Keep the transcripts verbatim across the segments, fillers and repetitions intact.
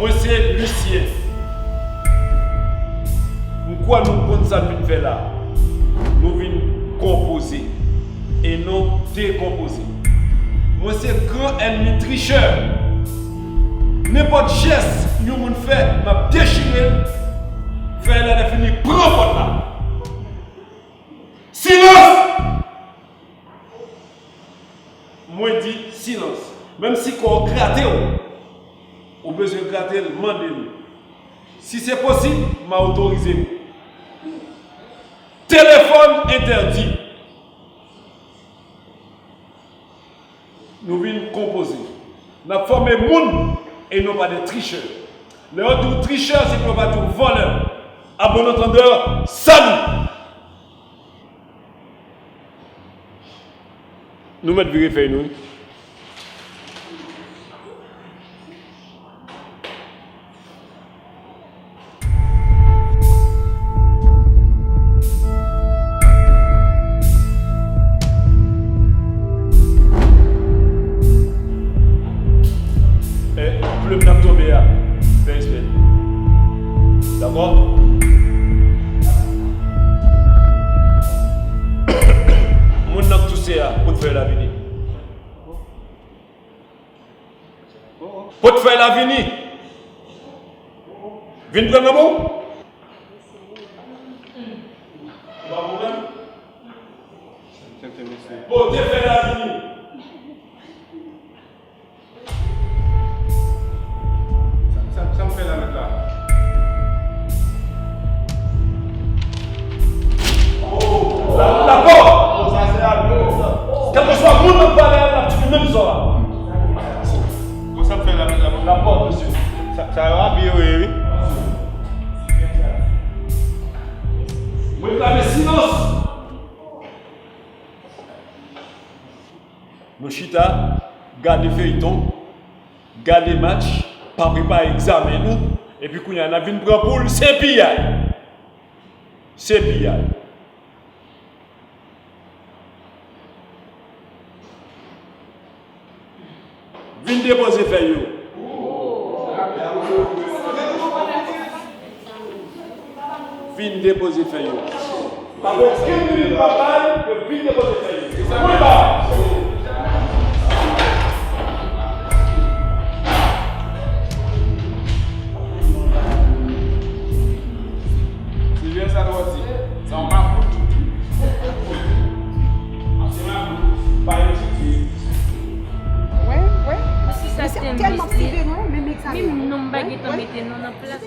Mwen se Lucien. M kwè nou konn sa n vin fè la. Nou vin konpoze e non dekonpoze. Mwen se gran ènmi trichè. Nenpòt jès yon moun fè, m ap dechire l. Fèy la lè fini, pran pòt la. Silans! Mwen di silans. Menm si kò w grate w, ou bezwen grate l, mande l. Si se posib, m a otorize w. Telefòn entèdi. Nou vin konpoze. N ap fòme moun e non pa de trichè. Lè yo di w trichè, se pou yo pa di w vòlè. A bon antandè, sali! Nou mèt vire fèy nou, wi. Eh, plim n ap tonbe a, fè respè. Dakò? Moun n ap touse a, pot fèy la vini. Pot fèy la vini. Vin pran nan men w. Pa pwoblèm. Pote fèy la vini. Sa, sa, sa m fè la mèt la? Oh, la, la pòt! Kèlkeswa moun nan pale a, l ap di menm sa. Bon, sa m fè la mèt la? La pòt, mesye. Sa, sa yo abiye, wi, wi. Mwen reklame silans. Nou chita, gade feyton, gade match, pa prepare egzamen nou, epi kounye a n ap vin pran poul, se piyay! Se piyay! Vin depoze fèy yo. Vin depoze fèy yo. Pa gen okenn minit m ap bay, yo vin depoze fèy yo. Mwen ba. Silvyen, sa nou di? Se yon makout. Se makout. Pa etidye. Wi, wi. Mesye, sa tèlman prive, non, menm egzamen. Menm non, m pa gentan mete non nan plas.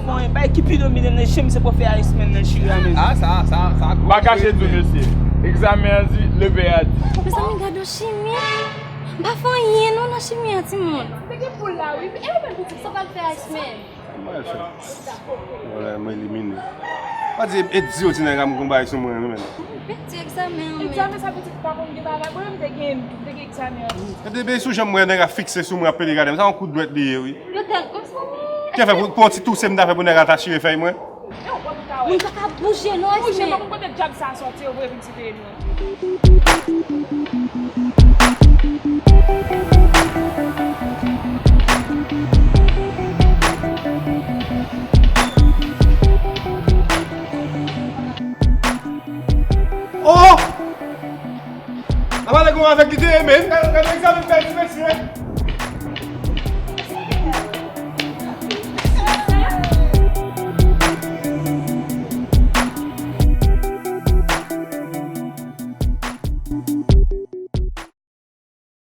Bon, e bay ki pi domine nan je m, se pou fè Iceman nan chire a menm. Ah, sa, sa, sa. M pa kache di w, mesye. Egzamen an di, leve a di. Mezanmi, gade yon chimye. M pa fè anyen non nan chimye a, timoun. Te gen poul la, wi. E ou menm, pitit, sa w pral fè Iceman? Mwen fè. Wala, mwen elimine. Pa di, e di yo ti nèg a m konn bagay sou mwen, non, men. Pèdi egzamen an, men. Egzamen sa, pitit, pa konn gen bagay. Mwen menm te gen, te gen egzamen an. Gade, be sou jan m wè nèg a fikse sou mwen, ap pede gade m. Sa yon kout dwèt li ye, wi. Yo tèl, mezanmi. Kè fè pou, pou yon ti touse m ta fè pou nèg a ta chire fèy mwen? Moun pa ka bouje non, Esme. Bouje, pa konn kote dyab sa soti, yo vre vin site nou. Oh! Apa lè gon avèg li te ye, men. Gade, gade egzamen m fè, ti mèt.